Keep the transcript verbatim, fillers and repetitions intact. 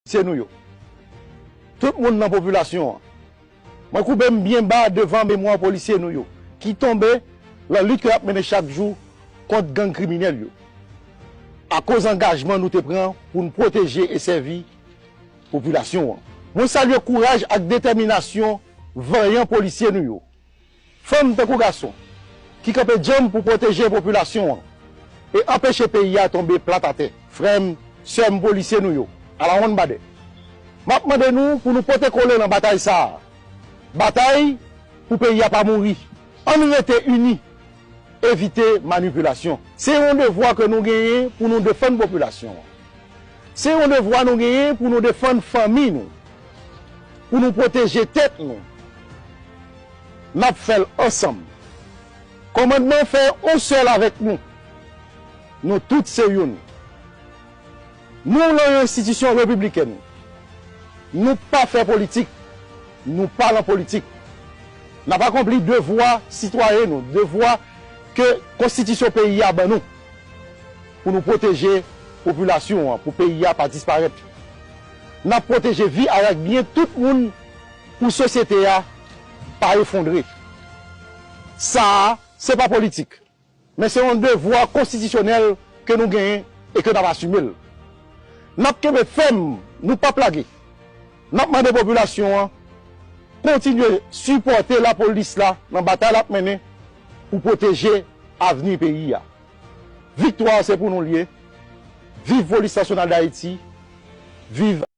polisye nou yo. Tout moun nan popilasyon an. Mwen koube m byen ba devan memwa polisye nou yo, ki tonbe nan lit ke y ap mennen chak jou kont gang kriminèl yo, akoz angajman nou te pran pou n pwoteje e sèvi popilasyon an. Mwen salye kouraj ak detèminasyon vanyan polisye nou yo, fanm tankou gason, ki kanpe djanm pou pwoteje popilasyon an e anpeche peyi a tonbe plat atè. Frè m, sè m polisye nou yo, alawonnbadè, m ap mande nou pou nou pote kole nan batay sa a. Batay pou peyi a pa mouri. Ann rete ini, evite manipilasyon. Se yon devwa ke nou genyen pou nou defann popilasyon an. Se yon devwa nou genyen pou nou defann fanmi nou, pou nou pwoteje tèt nou. N ap fè l ansanm. Kòmandman fè yon sèl avèk nou. Nou tout se youn. Nou lan yon enstitisyon repiblikèn. Nou pa fè politik. Nou pa lan politik. N ap akonpli devwa sitwayen nou, devwa ke konstitisyon peyi a ban nou, pou nou pwoteje popilasyon an, pou peyi a pa disparèt. N ap pwoteje vi avèk byen tout moun pou sosyete a pa efondre. Sa a, se pa politik. Men se yon devwa konstitisyonèl ke nou genyen e ke n ap asime l. N ap kenbe fèm, nou p ap lage. N ap mande popilasyon an kontinye sipòte lapolis la nan batay l ap mennen pou pwoteje avni peyi a. Viktwa a se pou nou l ye. Viv Polis Nasyonal Dayiti. Viv